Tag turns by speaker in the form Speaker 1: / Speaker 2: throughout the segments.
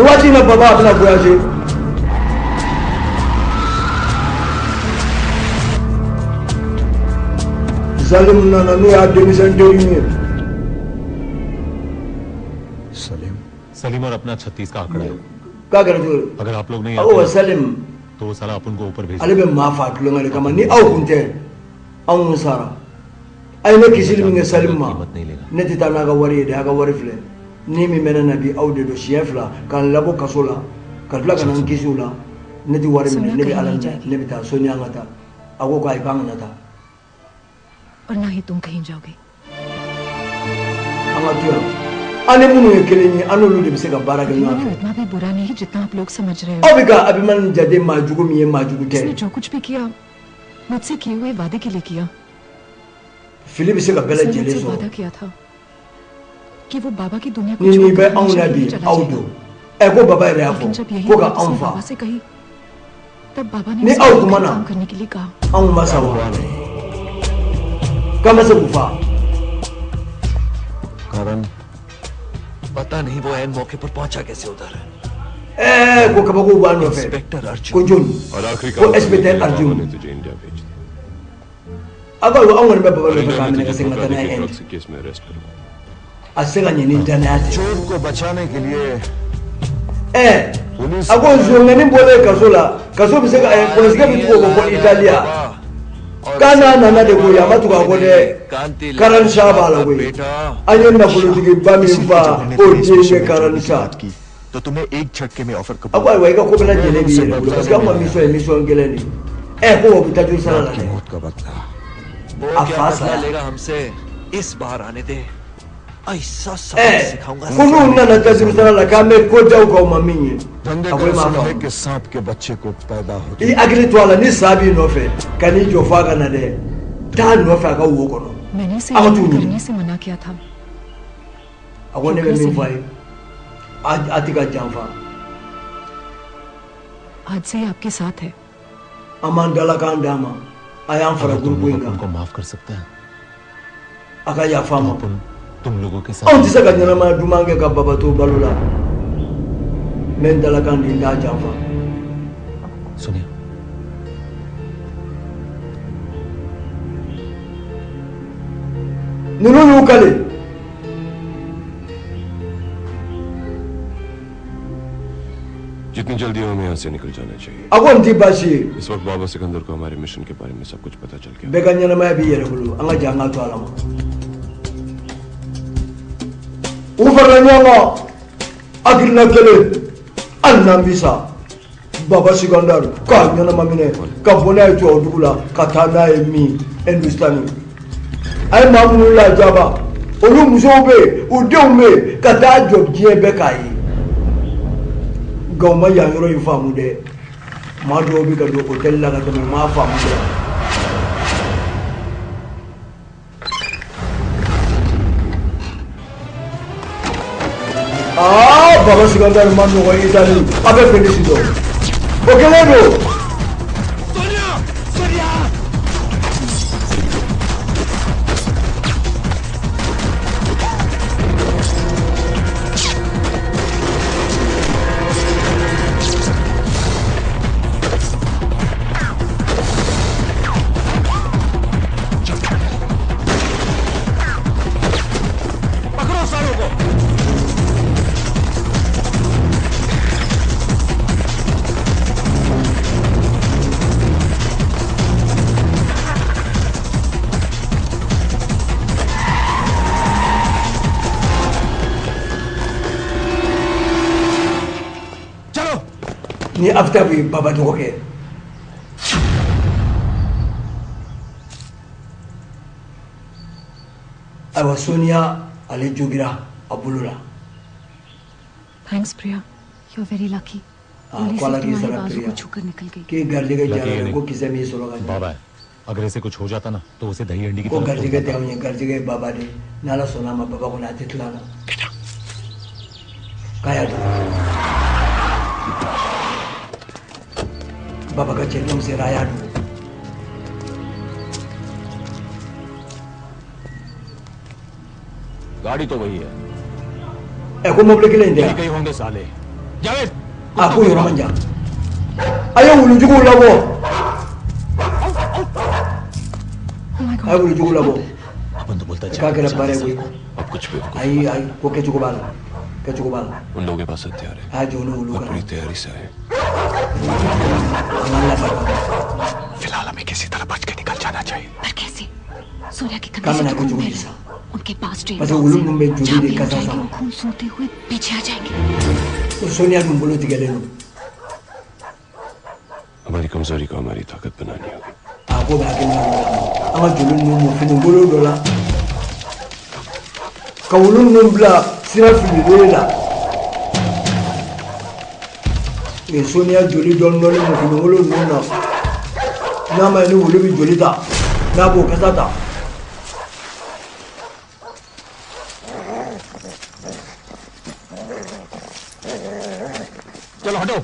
Speaker 1: Nin waati in na baba a bɛna voyager. Salim nana n'o y'a denmisɛn teri ye.
Speaker 2: Salim
Speaker 3: Salim और अपना 36 का आंकड़ा है।
Speaker 1: K'a kɛra cogo di?
Speaker 3: अगर आप लोग नहीं
Speaker 1: A ko wa
Speaker 3: आते
Speaker 1: Salim
Speaker 3: तो वो साला अपन को ऊपर भेज
Speaker 1: ale bɛ maa fa tulonkɛ de kama, ni aw kun tɛ anw kun sara. A ye ne kisili min kɛ Salim ma, ne tɛ taa n'a ka wari ye dɛ. A ka wari filɛ ni min bɛ ne na bi, aw de don siɲɛ fila ka n labɔ kaso la ka tila ka na n kisi o la. Ne tɛ wari minɛ, ne bɛ Ala minɛ, ne bɛ taa soni, an ka taa. A ko ayi, k'an kana taa.
Speaker 4: और ना ही तुम कहीं जाओगे।
Speaker 1: An ka to yan, an ni minnu ye kelen ye, an n'olu de bɛ se ka baara kɛ ɲɔgɔn fɛ.
Speaker 4: इतना भी बुरा नहीं जितना आप लोग समझ रहे हो।
Speaker 1: Aw bɛ ka Abimani jate maa jugu min ye, maa jugu tɛ.
Speaker 4: उसने जो कुछ भी किया मुझसे किए हुए वादे के लिए किया।
Speaker 1: Fili bɛ se ka bɛɛ
Speaker 4: उसने
Speaker 1: lajɛlen
Speaker 4: मुझसे
Speaker 1: sɔrɔ.
Speaker 4: वादा किया था कि वो बाबा की दुनिया को
Speaker 1: Ni nin bɛ
Speaker 4: छोड़कर
Speaker 1: anw
Speaker 4: हमेशा
Speaker 1: na
Speaker 4: के
Speaker 1: bi
Speaker 4: लिए चला
Speaker 1: aw
Speaker 4: जाएगा।
Speaker 1: don ɛ ko baba yɛrɛ y'a fɔ
Speaker 4: लेकिन जब यही
Speaker 1: ko ka
Speaker 4: बात
Speaker 1: anw
Speaker 4: उसने
Speaker 1: fa.
Speaker 4: बाबा से कही तब बाबा ने
Speaker 1: Ni
Speaker 4: उसे
Speaker 1: aw
Speaker 4: मिलकर
Speaker 1: kuma na
Speaker 4: काम करने के लिए कहा।
Speaker 1: anw ma sa wa k'an ma se k'u fa?
Speaker 2: कारण
Speaker 5: पता नहीं वो एन मौके पर पहुंचा कैसे उधर।
Speaker 1: Ɛɛ, ko kabako b'a nɔfɛ.
Speaker 5: Inspector Arjun.
Speaker 1: Ko jɔn?
Speaker 6: और आखिरी
Speaker 1: Ko
Speaker 6: काम करने के
Speaker 1: inspecteur
Speaker 6: लिए बाबा
Speaker 1: Arjun.
Speaker 6: ने तुझे इंडिया भेज दिया।
Speaker 1: A ko ayiwa, anw kɔni bɛ baba
Speaker 6: और
Speaker 1: nɔfɛ
Speaker 6: इंडिया
Speaker 1: k'a
Speaker 6: में
Speaker 1: minɛ ka
Speaker 6: तुझे
Speaker 1: segin ka taa
Speaker 6: धोखा
Speaker 1: n'a ye
Speaker 6: देके
Speaker 1: Inde.
Speaker 6: Drugs के केस में अरेस्ट करवा।
Speaker 1: A tɛ se ka ɲɛ ni danaya tɛ.
Speaker 2: चोर को बचाने के लिए
Speaker 1: Ɛɛ, a ko nsonkɛni bɔlen kaso la, kaso bɛ se ka ɛ polisikɛ bɛ tugu o kɔ fɔ Italiya k'a n'a nana de koyi, a ma tugu a kɔ dɛ. Karan Shah b'a la koyi, an ye nafolotigiba min fa, o den ye Karan Shah.
Speaker 2: की तो तुम्हें एक झटके में offer
Speaker 1: A ko ayiwa, i ka ko bɛɛ lajɛlen b'i yɛrɛ bolo parce que anw ka mission ye mission gɛlɛn de ye. Ɛ, ko o bɛ taa joli sara la dɛ.
Speaker 2: मौत का बदला।
Speaker 5: वो
Speaker 1: A
Speaker 5: क्या
Speaker 1: fa
Speaker 5: बदला
Speaker 1: saya.
Speaker 5: लेगा हमसे? इस बार आने दे, ऐसा सबक
Speaker 1: Ɛ,
Speaker 5: सिखाऊंगा।
Speaker 1: ko n'u nana tajuru sara la k'an bɛ ko da u kan u ma min ye.
Speaker 2: धंधे
Speaker 1: A
Speaker 2: का
Speaker 1: ko e m'a
Speaker 2: असल है
Speaker 1: faamu.
Speaker 2: कि सांप के बच्चे को पैदा होते
Speaker 1: I hakili to a la, ni sa b'i nɔfɛ ka n'i jɔ f'a ka na dɛ, taa nɔfɛ a ka wo kɔnɔ.
Speaker 4: मैंने उसे
Speaker 1: A ka t'u ɲini.
Speaker 4: करने से मना किया था।
Speaker 1: A ko ne bɛ min fɔ a ye, a tɛ ka janfa.
Speaker 4: आज से ही आपके साथ है।
Speaker 1: An b'an dalakan d'a ma, a y'an fara
Speaker 3: अगर तुम
Speaker 1: gurupu
Speaker 3: लोग
Speaker 1: in kan.
Speaker 3: उनको माफ कर सकते हैं
Speaker 1: A ka yafa an ma.
Speaker 3: अपन तुम लोगों के
Speaker 1: Anw
Speaker 3: साथ
Speaker 1: tɛ se ka ɲɛnamaya duman kɛ ka baba to balo la. N bɛ n dalakan di, n t'a janfa.
Speaker 3: सुनिए,
Speaker 1: Ninnu y'u kale.
Speaker 6: जितनी जल्दी हो हमें यहाँ से निकल जाना चाहिए।
Speaker 1: A ko nin tɛ baasi ye.
Speaker 6: इस वक्त बाबा सिकंदर को हमारे मिशन के बारे में सब कुछ पता चल गया।
Speaker 1: Bɛɛ ka ɲɛnamaya b'i yɛrɛ bolo, an ka jɛ an ka to Ala ma. U farala ɲɔgɔn kan hakilina kelen, hali n'an bi sa, baba Sikandar k'a ɲɛnama minɛ ka bɔ n'a ye tubabu dugu la ka taa n'a ye min Hindustani. A ye maa minnu lajaba, olu musow bɛ yen, u denw bɛ yen, ka taa jɔ diɲɛ bɛɛ k'a ye. Nka u ma yan yɔrɔ in faamu dɛ. Maa dɔw bɛ ka don hôtel la ka tɛmɛ, u m'a faamu dɛ. Aa, baba Sikandar ma nɔgɔ Itali, a bɛ Venise dɔn, o kɛlen don.
Speaker 5: पकड़ो सालों को। चलो।
Speaker 1: Ni Aftab ye baba dɔgɔkɛ. Ayiwa, Soniya ale jogira a bolo la.
Speaker 4: Thanks Priya, you are very lucky.
Speaker 1: aa ko Ala k'i sara
Speaker 4: बाजू
Speaker 1: Priya.
Speaker 4: को छूकर निकल गई।
Speaker 1: K'e garijɛgɛ
Speaker 3: lucky
Speaker 1: diyara
Speaker 3: है
Speaker 1: dɛ, ko
Speaker 3: नहीं।
Speaker 1: kisɛ m'i sɔrɔ ka ɲɛ.
Speaker 3: बाबा है, अगर इसे कुछ हो जाता ना तो उसे दही अंडी की
Speaker 1: Ko
Speaker 3: तरफ
Speaker 1: garijɛgɛ tɛ anw ye, garijɛgɛ ye baba de ye. N'Ala sɔnna a ma, baba kɔni a tɛ tila an na k'a y'a dogo. Baba ka cɛdenw sera, a y'a dogo.
Speaker 7: गाड़ी तो वही है।
Speaker 1: Ɛ, ko mobili kelen in tɛ
Speaker 7: यही
Speaker 1: yan.
Speaker 7: कहीं होंगे साले।
Speaker 3: Javed
Speaker 1: A ko yɔrɔ man jan, a ye wulujuguw labɔ.
Speaker 4: Oh my
Speaker 1: A ye
Speaker 4: God.
Speaker 1: wulujuguw labɔ.
Speaker 3: अपन तो बोलता
Speaker 1: K'a kɛra baara ye koyi.
Speaker 6: अब कुछ भी होगा।
Speaker 1: Ayi ayi, ko kɛcogo b'a la, kɛcogo b'a la.
Speaker 6: उन लोगों के पास हथियार है
Speaker 1: A y'a jɔ ni wulu
Speaker 6: और
Speaker 1: kana
Speaker 6: पूरी तैयारी से आए।
Speaker 1: An k'an labɛn.
Speaker 5: फिलहाल हमें किसी तरह बच के निकल जाना चाहिए।
Speaker 4: पर कैसे? सोनिया के
Speaker 1: K'an
Speaker 4: कंधे से
Speaker 1: bɛna
Speaker 4: तो
Speaker 1: kɛ
Speaker 4: खून
Speaker 1: cogo
Speaker 4: बह
Speaker 1: di
Speaker 4: रहा
Speaker 1: sa?
Speaker 4: है। उनके पास train
Speaker 1: Parce que wulu ninnu bɛ joli de
Speaker 4: भी हो
Speaker 1: kasa
Speaker 4: जाएंगे,
Speaker 1: sama.
Speaker 4: वो खून सूंघते हुए पीछे आ जाएंगे।
Speaker 1: Ko Soniya dun bolo tigɛlen don.
Speaker 6: हमारी कमजोरी को हमारी ताकत बनानी होगी।
Speaker 1: A ko bɛ hakilina dɔ la, an ka joli ninnu mɔ finigolo dɔ la, ka wulu ninnu bila sira fililen la. U ye Soniya joli dɔɔni dɔɔni mɔ finigolo ninnu na, n'a ma ye ni wulu bɛ joli ta, n'a b'o kasa ta.
Speaker 3: चलो हटो।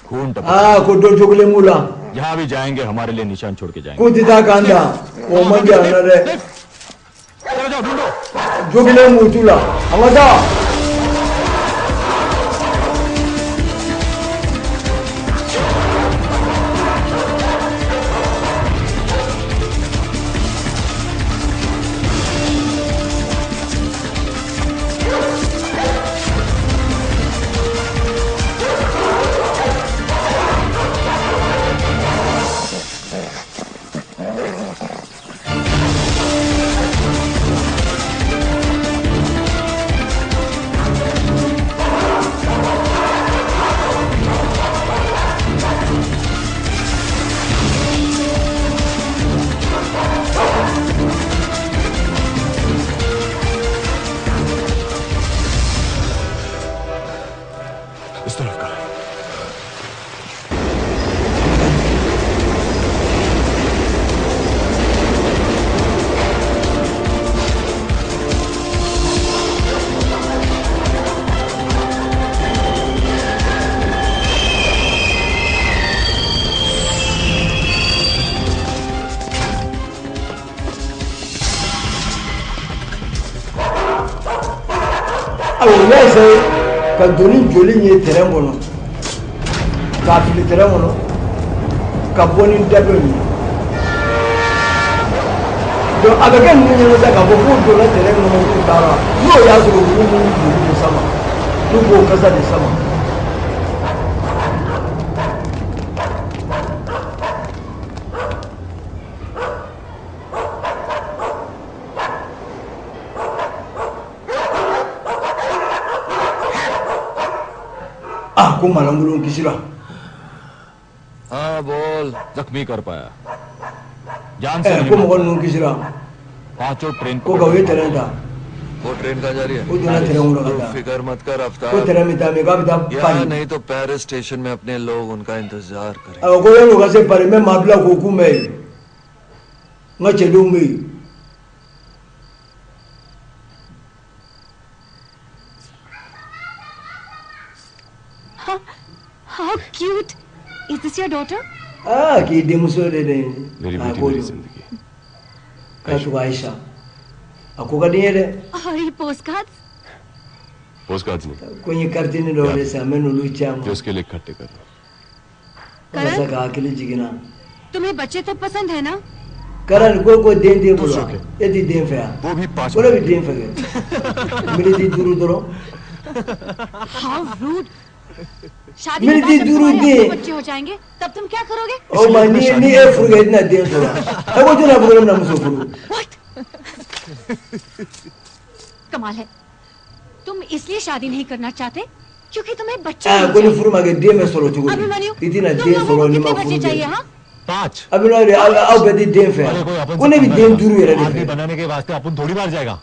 Speaker 2: खून टपक।
Speaker 1: Aa, ko dɔ jogilen b'u la.
Speaker 2: जहाँ भी जाएंगे हमारे लिए निशान छोड़ के जाएंगे।
Speaker 1: K'u tɛ taa k'an dan, o man jan na dɛ.
Speaker 3: चलो जाओ ढूंढो।
Speaker 1: Jogilen b'u tu la, an ka taa.
Speaker 6: इस तरफ का।
Speaker 1: Ayiwa, u y'a essayer ka don ni joli in ye terrain kɔnɔ, k'a fili terrain kɔnɔ, ka bɔ ni da dɔ in ye. Donc a bɛ kɛ ninnu ɲɛna sa k'a fɔ k'u donna terrain kɔnɔ, k'u taara, n'o y'a sɔrɔ wulu ninnu joli de sama, n'u b'o kasa de sama. Ah, ko malankolon kisira.
Speaker 5: हाँ बोल।
Speaker 2: जख्मी कर पाया जान से
Speaker 1: Ɛ,
Speaker 2: नहीं
Speaker 1: ko
Speaker 2: मार
Speaker 1: mɔgɔ ninnu kisira.
Speaker 2: पाया। पांचों train
Speaker 1: Ko nka u ye terrain ta.
Speaker 5: वो ट्रेन कहाँ जा रही है?
Speaker 1: U donna terrain kɔnɔ ka
Speaker 5: तू
Speaker 1: taa.
Speaker 5: फिक्र मत कर
Speaker 1: Ko
Speaker 5: Aftab.
Speaker 1: terrain bɛ taa min? K'a bɛ taa
Speaker 5: यहाँ
Speaker 1: Paris.
Speaker 5: नहीं तो पेरिस स्टेशन में अपने लोग उनका इंतजार करेंगे।
Speaker 1: Ayiwa, ko yanni u ka se Paris, n bɛ maa bila k'o kunbɛn yen, n ka cɛdenw bɛ yen.
Speaker 4: How cute! Is this your daughter?
Speaker 1: Aa, k'i denmuso de ye.
Speaker 6: मेरी
Speaker 1: A
Speaker 6: बेटी
Speaker 1: ko
Speaker 6: मेरी
Speaker 1: don.
Speaker 6: जिंदगी।
Speaker 1: K'a tɔgɔ Ayisa. A ko ka di n ye dɛ.
Speaker 4: और ये postcards?
Speaker 6: Post cards नहीं,
Speaker 1: Ko n ye karitini dɔw de san, n bɛ n'olu ci a ma
Speaker 6: जो उसके लिए इकट्ठे कर रहा हूँ।
Speaker 1: walasa ka hakili jiginna.
Speaker 4: तुम्हें बच्चे तो पसंद है ना?
Speaker 1: Karan ko den t'e bolo wa? E tɛ den fɛ yan?
Speaker 2: वो भी पांच।
Speaker 1: Ko ne bɛ den fɛ kɛ, miniti 5 dɔrɔn.
Speaker 4: How rude! शादी के
Speaker 1: मिनट
Speaker 4: बाद जब
Speaker 1: दूर
Speaker 4: तुम्हारे
Speaker 1: दे।
Speaker 4: अपने बच्चे हो जाएंगे तब तुम क्या करोगे?
Speaker 1: O ma, ni e furu kɛ, i tɛna den sɔrɔ wa? E ko jɔn na furu, ne bɛna muso furu.
Speaker 4: What? कमाल है, तुम इसलिए शादी नहीं करना चाहते क्योंकि तुम्हें बच्चे
Speaker 1: Aa,
Speaker 4: नहीं
Speaker 1: ko ni
Speaker 4: चाहिए।
Speaker 1: furu ma kɛ, den bɛ sɔrɔ cogo
Speaker 4: Abhimanyu,
Speaker 1: di? I tɛna
Speaker 4: तुम
Speaker 1: den
Speaker 4: लोगों
Speaker 1: sɔrɔ
Speaker 4: को
Speaker 1: n'i ma
Speaker 4: कितने बच्चे
Speaker 1: furu
Speaker 4: चाहिए?
Speaker 1: kɛ.
Speaker 4: हाँ,
Speaker 3: पांच।
Speaker 1: A bɛ n'o de aw bɛɛ tɛ den fɛ
Speaker 3: अरे
Speaker 1: yan?
Speaker 3: कोई अपन
Speaker 1: Ko ne
Speaker 3: से
Speaker 1: bɛ
Speaker 3: पंगा
Speaker 1: den
Speaker 3: लेगा।
Speaker 1: 5 yɛrɛ de
Speaker 3: आदमी
Speaker 1: fɛ.
Speaker 3: बनाने के वास्ते अपन थोड़ी बार जाएगा।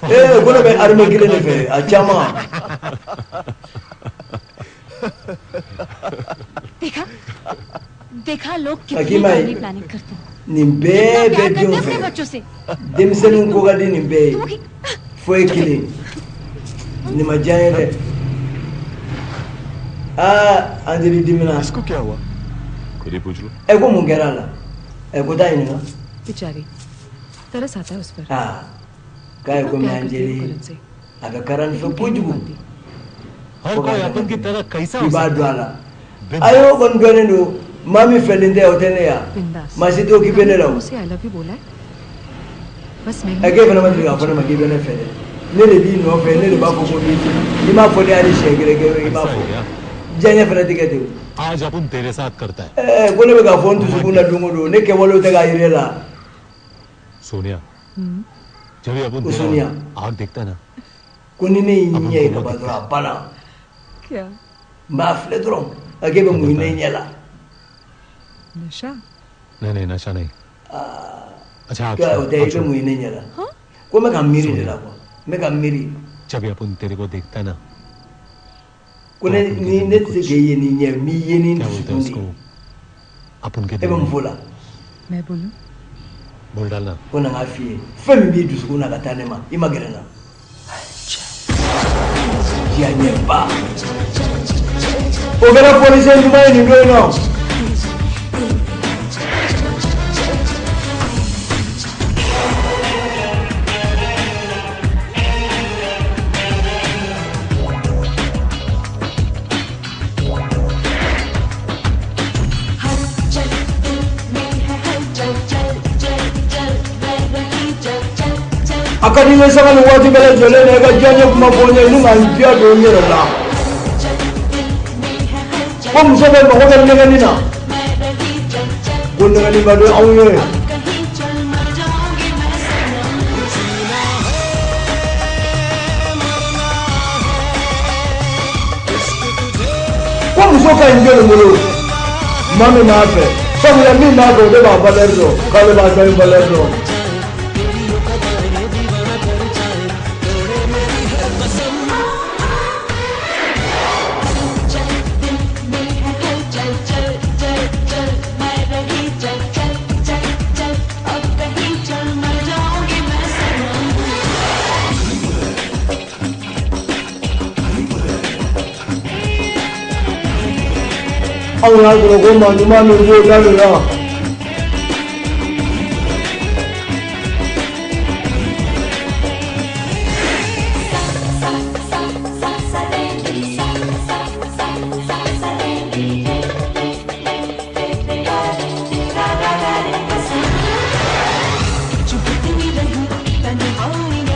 Speaker 1: Ee, ko ne bɛ armée kelen de fɛ, a caman.
Speaker 4: देखा देखा, लोग
Speaker 1: ताकि
Speaker 4: कितनी
Speaker 1: मैं-
Speaker 4: फैमिली प्लानिंग करते हैं,
Speaker 1: Nin bɛɛ
Speaker 4: कितना
Speaker 1: bɛ
Speaker 4: प्यार करते
Speaker 1: denw
Speaker 4: हैं अपने
Speaker 1: fɛ.
Speaker 4: बच्चों से।
Speaker 1: Denmisɛnninw ko ka di nin bɛɛ ye.
Speaker 4: तुम कि-
Speaker 1: Fo ye kelen, nin ma diya n ye dɛ. Aa, Anjali dimina.
Speaker 2: इसको क्या हुआ?
Speaker 6: खुद ही पूछ लो।
Speaker 1: Ɛ, ko mun kɛra a la? Ɛ, ko taa ɲininka.
Speaker 7: बेचारी, तरस आता है उस पर।
Speaker 1: Aa, k'a ye
Speaker 7: कितना
Speaker 1: komi
Speaker 7: प्यार करती है वो
Speaker 1: Anjali
Speaker 7: करण से,
Speaker 1: a bɛ Karan fɛ
Speaker 7: लेकिन कह नहीं
Speaker 1: kojugu.
Speaker 7: पाती।
Speaker 3: हर
Speaker 1: Fo k'a
Speaker 3: कोई
Speaker 1: dama
Speaker 3: अपन की
Speaker 1: tɛmɛ.
Speaker 3: तरह कैसा
Speaker 1: I
Speaker 3: हो
Speaker 1: b'a
Speaker 3: सकता
Speaker 1: dɔn
Speaker 3: है?
Speaker 1: a la.
Speaker 3: बिंदास।
Speaker 1: Ayi, o kɔni dɔnnen don, maa min fɛlen tɛ, o tɛ ne ya.
Speaker 7: बिंदास।
Speaker 1: Maa si t'o k'i bɛ
Speaker 7: कभी
Speaker 1: ne la
Speaker 7: तुमने
Speaker 1: o.
Speaker 7: उसे I love you बोला है? बस मैं
Speaker 1: Ɛ,
Speaker 7: हूँ
Speaker 1: k'e fana ma
Speaker 7: तुम्हारे
Speaker 1: deli k'a fɔ
Speaker 7: पीछे।
Speaker 1: Ne ma k'i bɛ ne fɛ dɛ. Ne de b'i nɔfɛ, ne de b'a fɔ ko b'i fɛ. I m'a fɔ ne hali siɲɛ kelen kɛ i b'a
Speaker 3: ऐसा
Speaker 1: fɔ.
Speaker 3: है क्या?
Speaker 1: Diyaɲɛ fana tɛ kɛ ten o.
Speaker 3: आज अपन तेरे साथ करता है।
Speaker 1: Ɛɛ, ko ne bɛ k'a fɔ n dusukun na don o don, ne kɛwalew tɛ k'a yira e la.
Speaker 3: Sonia,
Speaker 7: हम्म।
Speaker 3: जब भी अपन
Speaker 1: ko
Speaker 3: तेरा
Speaker 1: Sonia,
Speaker 3: आग देखता है ना,
Speaker 1: ko ni ne y'i
Speaker 3: अपन
Speaker 1: ɲɛ ye
Speaker 3: को
Speaker 1: ka
Speaker 3: वो
Speaker 1: ban
Speaker 3: दिखता
Speaker 1: dɔrɔn,
Speaker 3: है।
Speaker 1: a banna.
Speaker 7: क्या?
Speaker 1: N b'a filɛ dɔrɔn, a k'e bɛ
Speaker 3: क्या
Speaker 1: mun
Speaker 3: करता
Speaker 1: ne
Speaker 3: है?
Speaker 1: ɲɛ la?
Speaker 7: नशा?
Speaker 3: नहीं नहीं, नशा नहीं। अच्छा आग
Speaker 1: Ko
Speaker 3: छोड़,
Speaker 1: o tɛ,
Speaker 3: आग
Speaker 1: i bɛ
Speaker 3: छोड़।
Speaker 1: mun ye ne ɲɛ la?
Speaker 7: हाँ।
Speaker 1: Ko n bɛ ka miiri de
Speaker 3: Sonia,
Speaker 1: la quoi, n bɛ ka miiri.
Speaker 3: जब भी अपन तेरे को देखता है ना,
Speaker 1: Ko
Speaker 3: तो
Speaker 1: ne
Speaker 3: अपन के
Speaker 1: ni
Speaker 3: दिल
Speaker 1: ne
Speaker 3: में
Speaker 1: tɛ se
Speaker 3: कुछ
Speaker 1: k'e ye ni ɲɛ, n b'i ye ni n
Speaker 3: क्या बोलते हैं
Speaker 1: dusukun de
Speaker 3: उसको,
Speaker 1: ye.
Speaker 3: अपन के
Speaker 1: E
Speaker 3: दिल
Speaker 1: bɛ mun
Speaker 3: में।
Speaker 1: f'o la?
Speaker 7: मैं बोलूं?
Speaker 3: बोल डालना।
Speaker 1: Ko na n k'a f'i ye, fɛn min b'i dusukun na ka taa ne ma, i ma gɛrɛ n na. Diyaɲɛba o kɛra fɔlisen duman ye nin don in na. A ka di n ye sanga ni waati bɛɛ lajɛlen na, i ka diyaɲɛ kuma fɔ n ye ni ka n diya don n yɛrɛ la. Ko muso bɛ mago bɛ nɛgɛnni na, ko nɛgɛnni ka di anw ye. Ko muso ka ɲi jɔnni bolo? Maa min b'a fɛ, sabula min b'a fɛ, o de b'a valeur dɔn, k'ale b'a ta in valeur dɔn. Anw y'a sɔrɔ ko maa ɲuman min b'o da de la.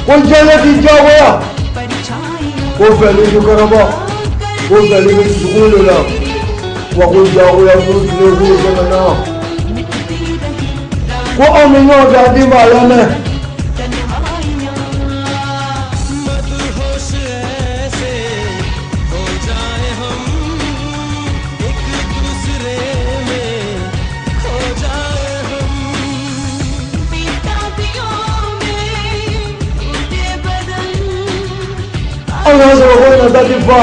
Speaker 1: Ko diɲɛ t'i diyagoya, ko fɛli tɛ kɔrɔbɔ, ko fɛli bɛ dusukun de la, wa ko diyagoya furu tile k'u tɛmɛna, ko anw ni ɲɔgɔn fɛ a ti maa lamɛn. Anw y'a sɔrɔ ko nata ti fa.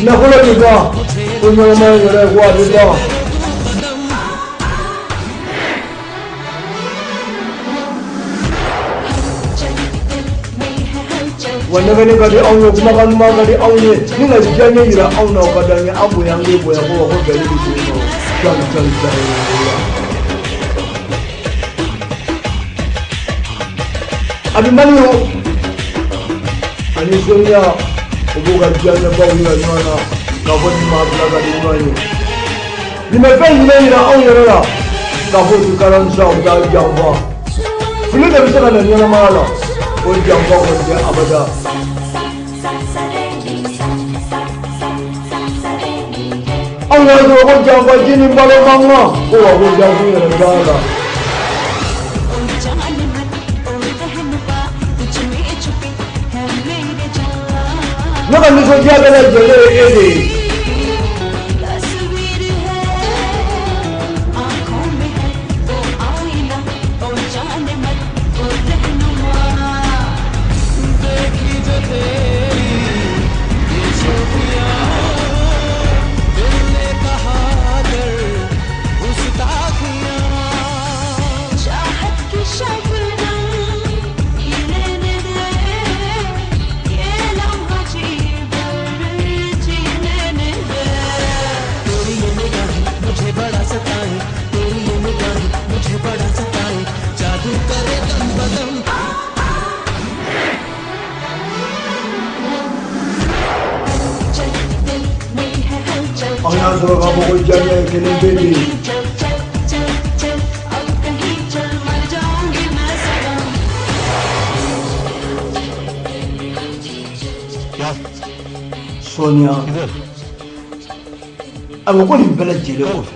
Speaker 1: Nafolo ti ban, ko ɲɛnamaya yɛrɛ ko a ti ban. Wa nɛgɛnni ka di anw ye, kumakan duman ka di anw ye, ni ka diyaɲɛ yira anw na, o ka d'an ye. An bonya, an k'e bonya, ko wa ko bɛnni bɛ dugu kɔnɔ cali cali cali. Abimani o ani Sonia, o b'u ka diyaɲɛbaw yira ɲɔgɔn na k'a fɔ nin maa fila ka di ɲɔgɔn ye. Nin bɛ fɛn jumɛn yira anw yɛrɛ la? K'a fɔ u ti kalan sa, u t'a janfa. Fili de bɛ se ka na ɲɛnamaya la, o janfa kɔni tɛ abada. Anw y'a sɔrɔ ko janfa ji ni balo man kan, ko wa ko janfu yɛrɛ t'a la. Ne ka nisɔndiya bɛɛ lajɛlen ye e de ye. An y'a sɔrɔ k'a fɔ ko jamiya ye kelen pe de ye. Sonia, ayiwa, ko nin bɛɛ lajɛlen kɔfɛ,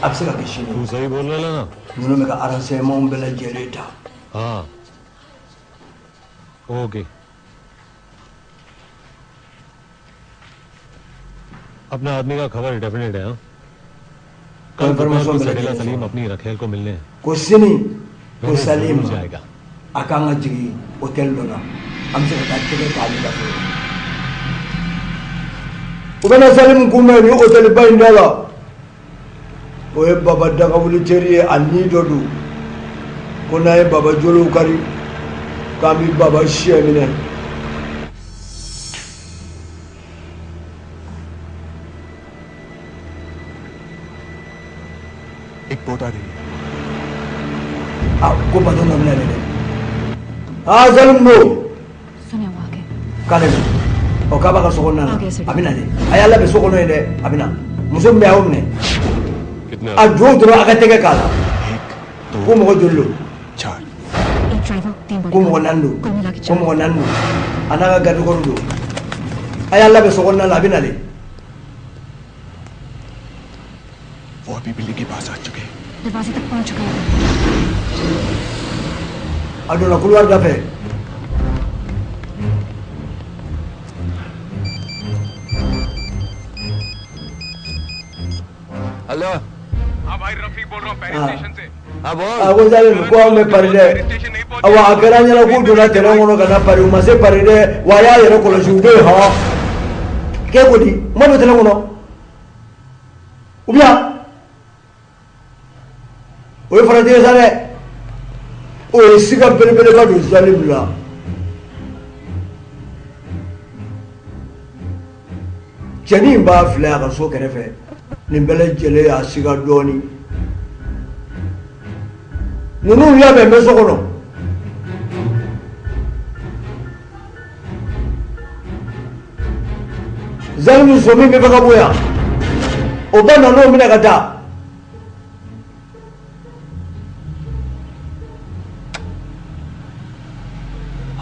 Speaker 1: a bɛ se ka kɛ sini.
Speaker 3: तू सही बोल रहा ना?
Speaker 1: Ninnu bɛ ka renseignement bɛɛ lajɛlen ta.
Speaker 3: हाँ, ओके। अपना आदमी का खबर डेफिनेट है। हाँ, कल दोपहर
Speaker 1: Confirmation
Speaker 3: को
Speaker 1: bɛɛ
Speaker 3: सडेला
Speaker 1: lajɛlen
Speaker 3: Salim
Speaker 1: sɔrɔ.
Speaker 3: अपनी रखेल को मिलने
Speaker 1: Ko sini ko
Speaker 3: मैंने
Speaker 1: Salim
Speaker 3: जरूर जाएगा।
Speaker 1: a kan ka jigin hôtel dɔ la, an bɛ se ka taa tɛgɛ k'ale la fɔlɔ. U bɛna Salim kunbɛn ni hôtel ba in da la. O ye Baba Dagawuli teri ye, a ni dɔ don. Ko n'an ye Baba jolow kari, k'an bɛ Baba siyɛ minɛ.
Speaker 5: एक बोट आ रही है।
Speaker 1: A ko bato dɔ bɛna dɛ. Aa, Salim don.
Speaker 7: सुने, वो आ गए।
Speaker 1: K'ale don. Ɔ, k'a b'a ka so kɔnɔna na.
Speaker 7: A kɛ
Speaker 1: A bɛ na dɛ. A y'a labɛn so kɔnɔ yen dɛ, a bɛ na. Muso min bɛ yen, a y'o minɛ.
Speaker 6: कितने?
Speaker 1: A jo dɔrɔn, a ka tɛgɛ k'a la.
Speaker 5: एक, दो,
Speaker 1: Ko mɔgɔ joli don?
Speaker 5: चार।
Speaker 7: एक ड्राइवर, तीन
Speaker 1: Ko mɔgɔ
Speaker 7: body.
Speaker 1: naani don.
Speaker 7: कुल मिला के
Speaker 1: Ko
Speaker 7: चार।
Speaker 1: mɔgɔ naani don, a n'a ka garde-corps don. A y'a labɛn so kɔnɔna la, a bɛ na dɛ.
Speaker 5: वो अभी बिल्डिंग के पास आ चुके हैं।
Speaker 4: दरवाजे तक पहुंच चुका है।
Speaker 1: A donna couloir da fɛ.
Speaker 6: Hello.
Speaker 8: हाँ भाई, रफीक बोल रहा हूँ पेरिस
Speaker 1: हाँ।
Speaker 8: स्टेशन से।
Speaker 6: हाँ, बोल।
Speaker 1: A ko Salim, ko anw bɛ Paris dɛ. Awa, a kɛra an ɲɛna k'u donna terrain kɔnɔ ka na Paris, u ma se Paris dɛ. Wa a y'a yɛrɛ kɔlɔsi, u bɛ yen hɔn. K'e ko di? U ma don terrain kɔnɔ u bɛ yan. O ye farati ye sa dɛ. O ye siga belebeleba don Salim la. Cɛnin b'a filɛ a ka so kɛrɛfɛ. Nin bɛɛ lajɛlen y'a siga dɔɔnin. Ninnu labɛn bɛ so kɔnɔ. Zalimu so min bɛ fɛ ka bɔ yan, o ba nan'o minɛ ka taa.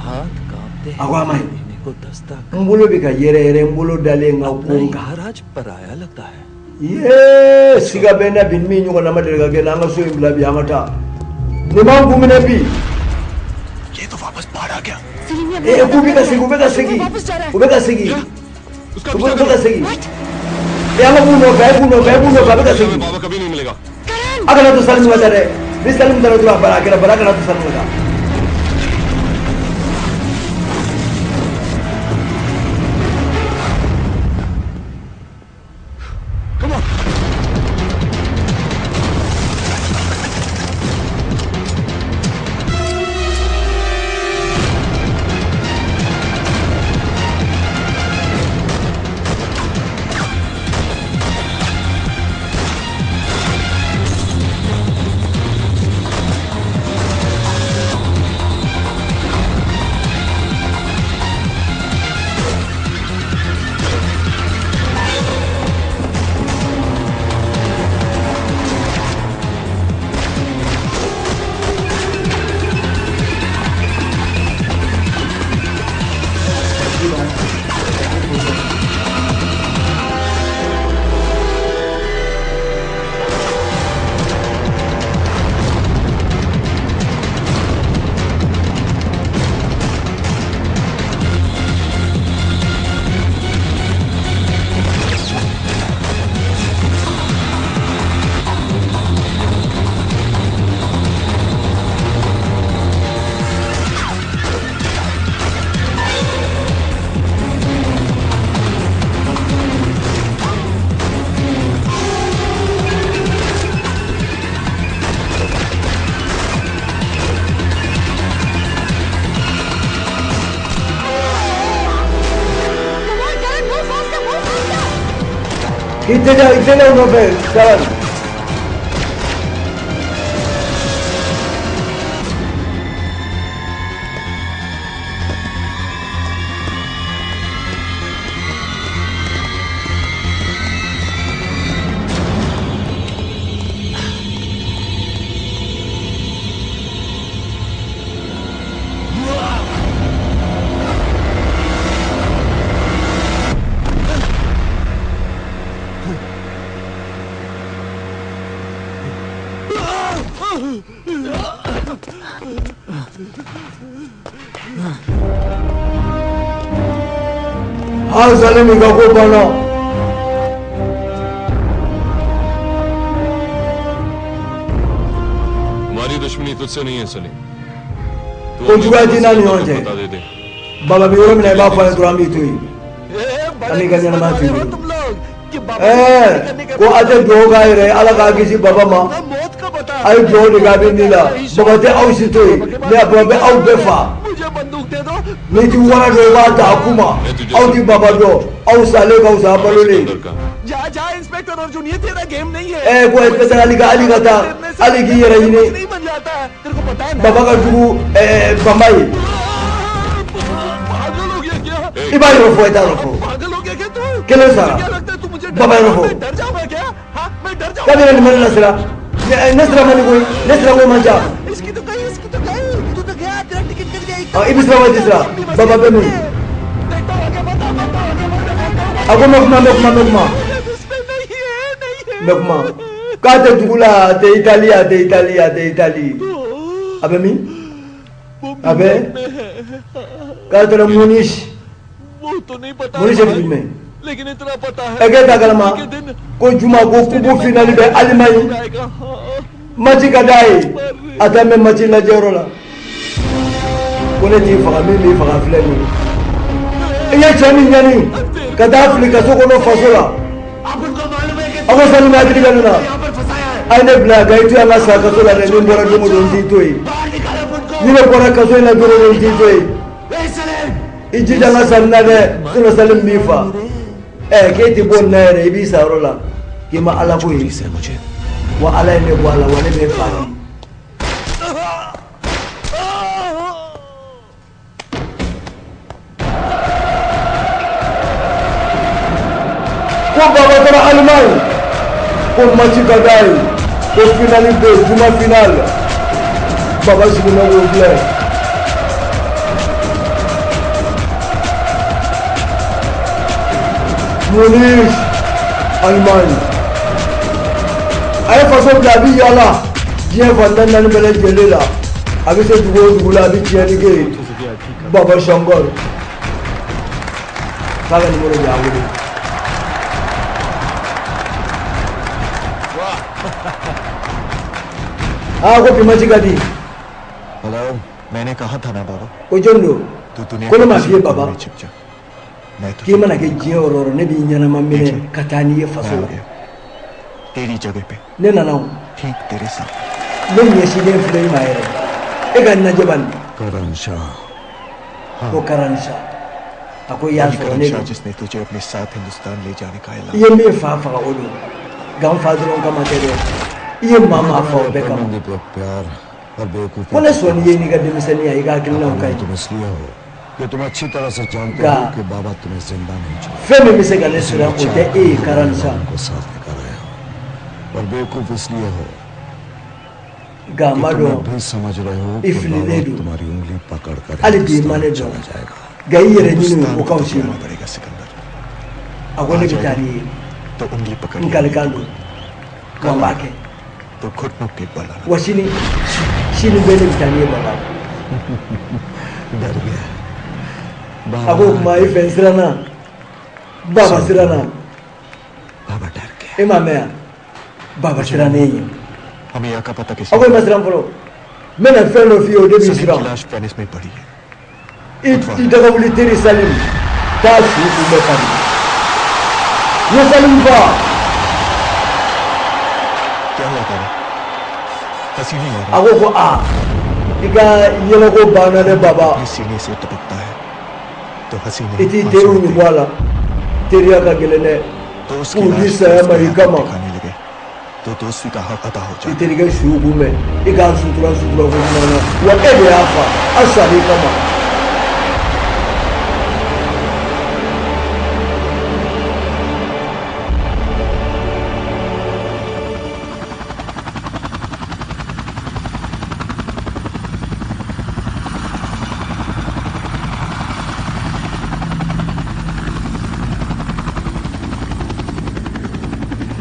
Speaker 5: हाथ कांपते
Speaker 1: A ko a ma ɲi.
Speaker 5: देने को Dastak.
Speaker 1: N bolo bɛ ka yɛrɛ yɛrɛ, n bolo dalen n ka
Speaker 5: अपना
Speaker 1: kon
Speaker 5: ही
Speaker 1: kan.
Speaker 5: घर आज पराया लगता है।
Speaker 1: Yee, siga bɛ n na bi, min ɲɔgɔnna ma deli ka kɛ n na. An ka so in bila bi, an ka taa. Nin b'an kun minɛ bi.
Speaker 5: ये तो वापस बाहर आ गया।
Speaker 4: सलीम ये
Speaker 1: Ee, k'u bɛ ka segin, u bɛ ka segin.
Speaker 7: वापस जा रहा है।
Speaker 1: U bɛ ka segin.
Speaker 6: उसका
Speaker 1: U
Speaker 6: पीछा
Speaker 1: bɛ ka
Speaker 6: करो।
Speaker 1: segin. Ee, an ka b'u nɔfɛ, a ye b'u nɔfɛ, a ye b'u nɔfɛ, a bɛ ka segin.
Speaker 6: बाबा कभी नहीं मिलेगा।
Speaker 1: A kana to Salim ka taa dɛ. Ni Salim taara dɔrɔn, a bara, a kɛra bara. A kana to Salim ka taa.
Speaker 6: Come on.
Speaker 4: Come on, Karan, move faster, move faster.
Speaker 1: I teliya, i teliya u nɔfɛ, Karan. An Salim ka ko banna.
Speaker 6: हमारी दुश्मनी तुझसे नहीं है Salim.
Speaker 1: Ko juguya t'i n'a ni ɲɔgɔn cɛ.
Speaker 6: बता दे दे।
Speaker 1: Baba bɛ yɔrɔ min na, i b'a fɔ a ye dɔrɔn, an b'i to yen. An ka ɲɛnama to yen. Ɛɛ, ko a tɛ dugawu k'a yɛrɛ ye, Ala k'a kisi baba ma. A ye dugawu de kɛ, a bɛ nin la. Baba tɛ aw si to yen, mais baba bɛ aw bɛɛ fa. N'i ti wara dɔn, i b'a ta a ku ma. Aw ti baba dɔn, aw salen ka fisa balolen.
Speaker 5: जा जा इंस्पेक्टर अर्जुन, ये तेरा गेम नहीं है।
Speaker 1: Ɛɛ, ko inspecteur, hali ka hali ka taa, hali k'i yɛrɛ ɲini.
Speaker 5: नहीं बन जाता है, तेरे को पता है ना?
Speaker 1: Baba ka jugu ɛɛ banba ye.
Speaker 5: पागल हो गया क्या?
Speaker 1: I b'a yɔrɔ fɔ, i t'a yɔrɔ fɔ.
Speaker 5: पागल हो गया क्या तू?
Speaker 1: Kelen sara.
Speaker 5: क्या लगता है तू मुझे?
Speaker 1: Baba yɔrɔ fɔ.
Speaker 5: मैं डर जाऊंगा क्या? हाँ, मैं डर जाऊंगा?
Speaker 1: Kabini nin bɛ ne lasira, ne sira man di koyi, ne sira ko man ca.
Speaker 5: इसकी तो गई, इसकी तो गई, तू तो गया, तेरा टिकट कट गया।
Speaker 1: I bɛ siran wa, i tɛ siran? Baba bɛ min?
Speaker 5: देखता हूँ आगे, बता बता आगे, बता।
Speaker 1: A ko n bɛ kuma, n bɛ kuma, n bɛ kuma.
Speaker 5: इसमें नहीं है, नहीं है।
Speaker 1: N bɛ kuma. K'a tɛ dugu la, a tɛ Itali, a tɛ Itali, a tɛ Itali. A bɛ min? A bɛ k'a taara Munich.
Speaker 5: वो तो नहीं पता
Speaker 1: Munich ye dugu jumɛn?
Speaker 5: लेकिन इतना पता है
Speaker 1: Ɛ, k'e t'a kalama
Speaker 5: के दिन
Speaker 1: ko juma ko coupe finale bɛ Allemagne.
Speaker 5: आएगा। हाँ।
Speaker 1: Match ka d'a ye, a taa mɛn match lajɛyɔrɔ la. Ko ne t'i faga, min b'i faga filɛ nin ye. I ye cɛ min ɲani ka taa fili kaso kɔnɔ faso la. A ko Salim hakili bɛ nin na. A ye ne bila ka i to yan ka sa kaso la dɛ. Ni n bɔra don o don, n t'i to yen. Ni ne bɔra kaso in na don o don, n t'i to yen. I jija n ka sa nin na dɛ, sinon Salim b'i fa. Ɛ, k'e tɛ bɔ nin na yɛrɛ, i b'i sa yɔrɔ la k'i ma Ala ko ye. Wa Ala ye ne bɔ a la, wa ne bɛ fa de. Ko baba taara Allemagne, ko match ka d'a ye, ko finale bɛ yen, juma finale. Baba sigilen k'o filɛ. Munich, Allemagne. A ye faso bila, a bɛ yaala diɲɛ fan 14 bɛɛ lajɛlen la. A bɛ se dugu o dugu la, a bɛ tiɲɛni kɛ yen. Baba Shankar k'a ka numéro di, a wele. Aa, ko bi match ka di.
Speaker 5: Hello, मैंने कहा था ना बाबा।
Speaker 1: Ko jɔn don?
Speaker 5: तू दुनिया
Speaker 1: Ko ne m'a f'i ye baba,
Speaker 5: में छिप जा, मैं तो
Speaker 1: k'i mana kɛ diɲɛ yɔrɔ o yɔrɔ, ne b'i ɲɛnama minɛ ka taa n'i ye faso la.
Speaker 5: तेरी जगह पे
Speaker 1: Ne nana o.
Speaker 5: ठीक तेरे साथ।
Speaker 1: Ne ɲɛsinnen filɛ i ma yɛrɛ, e ka n lajɛ bani.
Speaker 9: Karan Shah.
Speaker 1: Ko Karan Shah, a ko i y'a
Speaker 5: वही
Speaker 1: sɔrɔ
Speaker 5: करण
Speaker 1: ne
Speaker 5: Shah
Speaker 1: don.
Speaker 5: जिसने तुझे अपने साथ हिंदुस्तान ले जाने का
Speaker 1: I
Speaker 5: ऐलान
Speaker 1: ye min fa faga, o don. Nka n fa dɔrɔn kama tɛ dɛ, i ye maa maa fa, o bɛɛ kama.
Speaker 9: प्यार और बेवकूफी
Speaker 1: Ko ne sɔnni ye n'i ka denmisɛnninya, i ka hakilinaw ka ɲi.
Speaker 9: तुम इसलिए हो कि तुम अच्छी तरह से जानते
Speaker 1: Nka
Speaker 9: हो कि बाबा तुम्हें जिंदा नहीं छोड़
Speaker 1: fɛn min bɛ se ka ne siran, o tɛ e ye, Karan Shah.
Speaker 9: को साथ लेकर आया हो और बेवकूफ इसलिए हो
Speaker 1: Nka n
Speaker 9: कि
Speaker 1: b'a
Speaker 9: तुम
Speaker 1: dɔn
Speaker 9: अब भी समझ रहे हो
Speaker 1: i
Speaker 9: कि
Speaker 1: fililen
Speaker 9: बाबा
Speaker 1: don.
Speaker 9: तुम्हारी उंगली पकड़ कर
Speaker 1: Hali bi i ma ne
Speaker 9: Hindustan
Speaker 1: dɔn,
Speaker 9: चला जाएगा।
Speaker 1: Nka i yɛrɛ ɲini, o ka fisa i ma.
Speaker 5: पड़ेगा Sikandar.
Speaker 1: A ko ne bɛ taa n'i ye.
Speaker 5: तो उंगली पकड़
Speaker 1: N kalikan don, wa n b'a kɛ.
Speaker 5: तो घुटनों के बल आना।
Speaker 1: Wa sini, sini bɛɛ, ne bɛ taa n'i ye baba.
Speaker 9: डर गया?
Speaker 1: A ko kuma i fɛ, n siranna, baba siranna.
Speaker 9: बाबा डर गया।
Speaker 1: E m'a mɛn yan, baba siranna e ɲɛ.
Speaker 5: हमें यहाँ का पता किस
Speaker 1: A ko i ma siran fɔlɔ, n bɛna fɛn dɔ f'i ye, o de b'i
Speaker 5: Salim की
Speaker 1: siran.
Speaker 5: लाश वेनिस में पड़ी है।
Speaker 1: I daga wuli, teri Salim taa su kun bɛ Paris. N ye Salim fa.
Speaker 5: क्या हुआ बाबा? हंसी नहीं आ
Speaker 1: A
Speaker 5: रही?
Speaker 1: ko ko aa, i ka yɛlɛko banna dɛ baba.
Speaker 5: अपने सीने से टपकता है तो हंसी
Speaker 1: I
Speaker 5: नहीं
Speaker 1: t'i
Speaker 5: आंसू
Speaker 1: teriw
Speaker 5: आते
Speaker 1: ɲugun a la, teriya ka gɛlɛn dɛ.
Speaker 5: हैं। दोस्त की
Speaker 1: K'u di
Speaker 5: लाश
Speaker 1: saya
Speaker 5: दोस्त
Speaker 1: ma
Speaker 5: के
Speaker 1: i
Speaker 5: हाथ में
Speaker 1: kama.
Speaker 5: दिखाने लगे तो दोस्ती का हक अदा हो
Speaker 1: I
Speaker 5: जाए।
Speaker 1: terikɛ su kunbɛn, i k'a sutura sutura ko ɲuman na, wa e de y'a fa, a sar'i kama.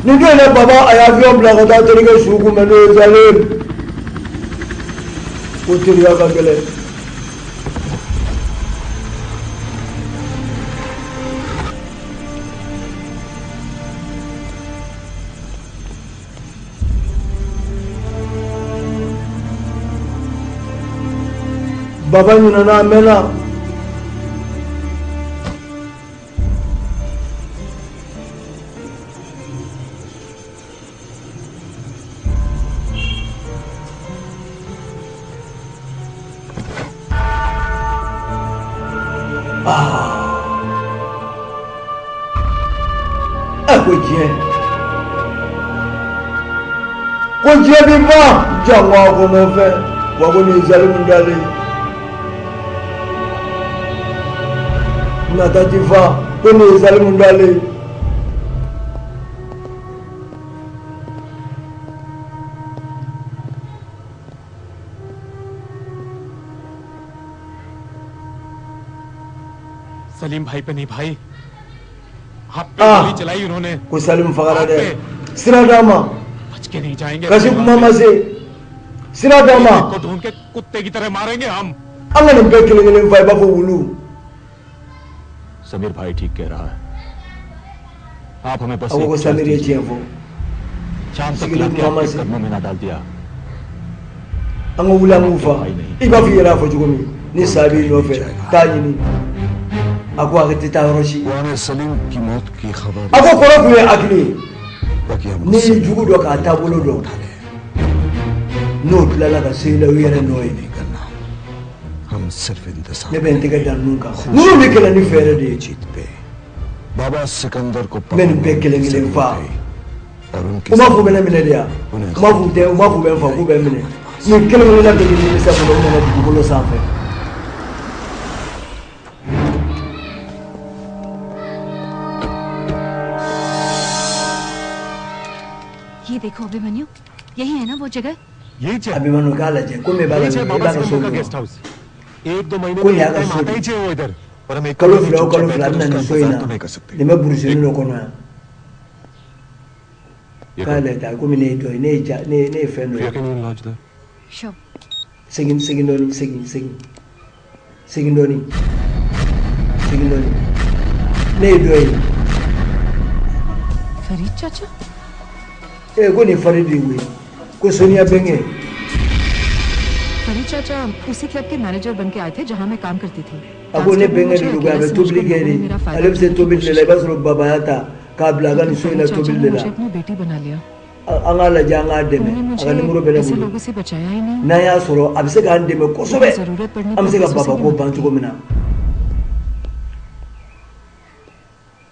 Speaker 1: Nin don in na, baba a ye avion bila ka taa terikɛ su kunbɛn, n'o ye Salim. Ko teriya ka gɛlɛn. Baba ɲinɛna a mɛnna. Aa, ko diɲɛ, ko diɲɛ bi ban jango a kɔnɔ fɛn wa, ko nin ye zalimu dalen nata ti fa, ko nin ye zalimu dalen.
Speaker 8: Salim भाई पे नहीं भाई, आप पे
Speaker 1: Ah.
Speaker 8: गोली चलाई उन्होंने।
Speaker 1: Ko Salimu fagara dɛ, sira d'a ma.
Speaker 8: बच के नहीं जाएंगे।
Speaker 1: Kasi kuma ma se, sira d'a ma.
Speaker 8: को ढूंढ के कुत्ते की तरह मारेंगे हम।
Speaker 1: An ka nin bɛɛ kelen kelen fa i b'a fɔ wulu.
Speaker 2: Sameer भाई ठीक कह रहा है, आप हमें बस
Speaker 1: A ko
Speaker 2: एक
Speaker 1: ko
Speaker 2: chance
Speaker 1: Samiri ye
Speaker 2: दीजिए।
Speaker 1: tiɲɛ fɔ.
Speaker 2: शाम तक
Speaker 1: sigilen
Speaker 2: लाके
Speaker 1: kuma ma
Speaker 2: आपके
Speaker 1: se.
Speaker 2: कदमों में ना डाल दिया।
Speaker 1: An ka wuli an k'u fa i b'a fɔ i yɛrɛ y'a fɔ cogo min, ni sa b'i nɔfɛ taa ɲini. A ko a tɛ taa yɔrɔ si.
Speaker 9: वो हमें सलीम की मौत की खबर
Speaker 1: A ko kɔrɔ tun ye hakili ye.
Speaker 9: बाकी हमको
Speaker 1: N'i y'i jugu dɔn k'a taabolo dɔn, n'o tilala ka se i la, o yɛrɛ nɔ ye.
Speaker 9: नहीं करना, हम सिर्फ इंतजार
Speaker 1: Ne bɛ n tɛgɛ da ninnu kan, ninnu bɛ kɛlɛ ni fɛɛrɛ de ye.
Speaker 9: जीत पे बाबा सिकंदर को
Speaker 1: N bɛ nin bɛɛ kelen kelen fa.
Speaker 9: और उनके
Speaker 1: U m'a fɔ u bɛ ne minɛ de yan, u m'a fɔ u tɛ, u m'a fɔ u bɛ n fa k'u bɛ n minɛ. Nin kelen kelenna bɛɛ bɛ nimisa kɔnɔ, u nana dugukolo sanfɛ.
Speaker 4: ये देखो अभिमन्यु, यही है ना वो जगह?
Speaker 3: यही
Speaker 1: A bɛ ma k'a lajɛ komi e b'a
Speaker 3: यही
Speaker 1: la
Speaker 3: छे
Speaker 1: i
Speaker 3: Baba
Speaker 1: b'a ka so
Speaker 3: Sikandar का
Speaker 1: kɔnɔ.
Speaker 3: Guest house. एक दो महीने
Speaker 1: Ko
Speaker 3: में
Speaker 1: nin y'a ka
Speaker 3: time
Speaker 1: so
Speaker 3: आता
Speaker 1: de
Speaker 3: ही छे वो इधर
Speaker 9: और हम एक
Speaker 1: Kalo 2 o kalo 2 a bɛ na
Speaker 9: तो
Speaker 1: nin so in
Speaker 9: इंतजार
Speaker 1: na,
Speaker 9: तो नहीं कर सकते।
Speaker 1: Nin bɛ burusini dɔ kɔnɔ yan.
Speaker 6: ये
Speaker 1: K'a lajɛ ta komi ne ye dɔ ye, ne ye ja, ne ye fɛn dɔ
Speaker 6: Priya
Speaker 1: ye.
Speaker 6: Can you enlarge that?
Speaker 4: Sure.
Speaker 1: Segin, segin dɔɔni, segin, segin, segin dɔɔni, segin dɔɔni. Ne ye dɔ ye.
Speaker 7: Farid चाचा।
Speaker 1: Ee, ko nin Faridi de ye koyi, ko Soniya bɛnkɛ.
Speaker 7: Farid चाचा उसी क्लब के मैनेजर बन के आए थे जहाँ मैं काम करती थी।
Speaker 1: A ko ne bɛnkɛ de don koyi, a bɛ tobili kɛ de, ale bɛ se tobili de la. I b'a sɔrɔ baba y'a ta k'a bila a ka nin so in na
Speaker 7: Farid चाचा
Speaker 1: tobili
Speaker 7: ने
Speaker 1: de la.
Speaker 7: मुझे अपनी बेटी बना लिया।
Speaker 1: An k'a lajɛ, an k'a dɛmɛ.
Speaker 7: उन्होंने
Speaker 1: A ka
Speaker 7: मुझे
Speaker 1: nimoro bɛ ne
Speaker 7: ऐसे
Speaker 1: bolo.
Speaker 7: लोगों से बचाया ही नहीं।
Speaker 1: N'an y'a sɔrɔ a bɛ se k'an dɛmɛ kosɛbɛ,
Speaker 7: जरूरत पड़ने
Speaker 1: an bɛ
Speaker 7: पर
Speaker 1: se ka
Speaker 7: पैसों से
Speaker 1: baba
Speaker 7: भी
Speaker 1: ko
Speaker 7: मदद
Speaker 1: ban
Speaker 7: की।
Speaker 1: cogo min na.